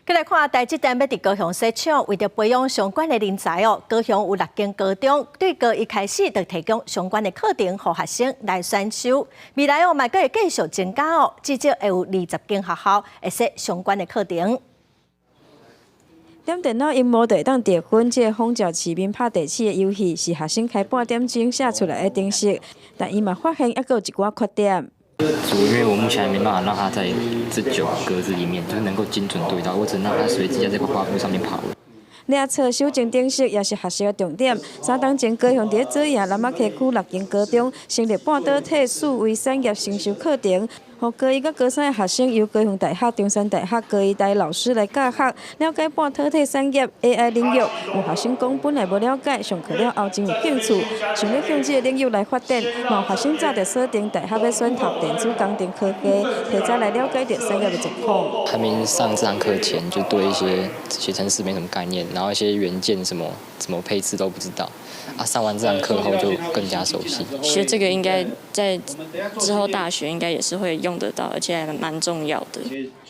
繼來看台積電欲佇高雄設廠，為著培養相關的人才哦，高雄有六間高中對高一開始就提供相關的課程，予學生來選修。未來哦，嘛閣會繼續增加哦，至少會有20間學校會設相關的課程。點電腦螢幕就會當得分，這個仿照市面拍地鼠的遊戲，是學生開半點鐘寫出來的程式，但伊嘛發現猶閣有一寡缺點。因為我目前還沒辦法讓它在這九格子裡面，就是能夠精準對到，我只能讓它隨機在這個畫布上面跑。掠錯修正程式也是學習的重點。3冬前，高雄佇咧左營南仔溪區六間高中成立半導體數位產業先修課程，予高一佮高三的學生由高雄大學、中山大學、高醫大老師來教學，了解半導體產業 AI 領域。有學生講本來無了解，上課了後真有興趣，想欲向這個領域來發展。嘛有學生早就鎖定大學欲選讀電子工程科系，提早來了解著產業的狀況。還沒上這堂課前，就對一些寫程式沒什麼概念，然後一些元件什麼怎麼配置都不知道。啊，上完這堂課後就更加熟悉。學這個應該在之後大學應該也是會用得到，而且還蠻重要的。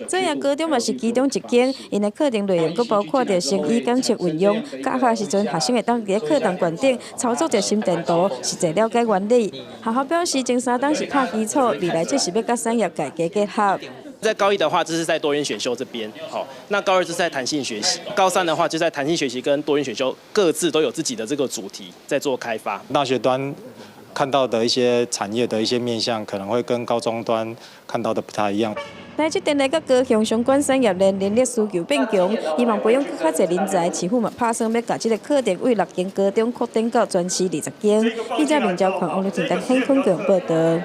左營高中嘛是其中一間，𪜶的課程內容閣包括著生醫檢測運用，教學時陣學生會當佇咧課堂懸頂操作著心電圖，實際了解原理。學校表示，前3冬是打基礎，未來這是欲佮產業界結合。在高一的話，這是在多元選修這邊，好，那高二是在彈性學習，高三的話就在彈性學習跟多元選修各自都有自己的這個主題在做開發。大學端看到的一些產業的一些面向，可能會跟高中端看到的不太一樣。台積電來佮高雄相關產業鏈人力需求變強，希望培養閣較濟人才。市府嘛拍算欲共這個課程對六間高中擴展到全市20間。記者明昭看王麗婷、陳坤強報道。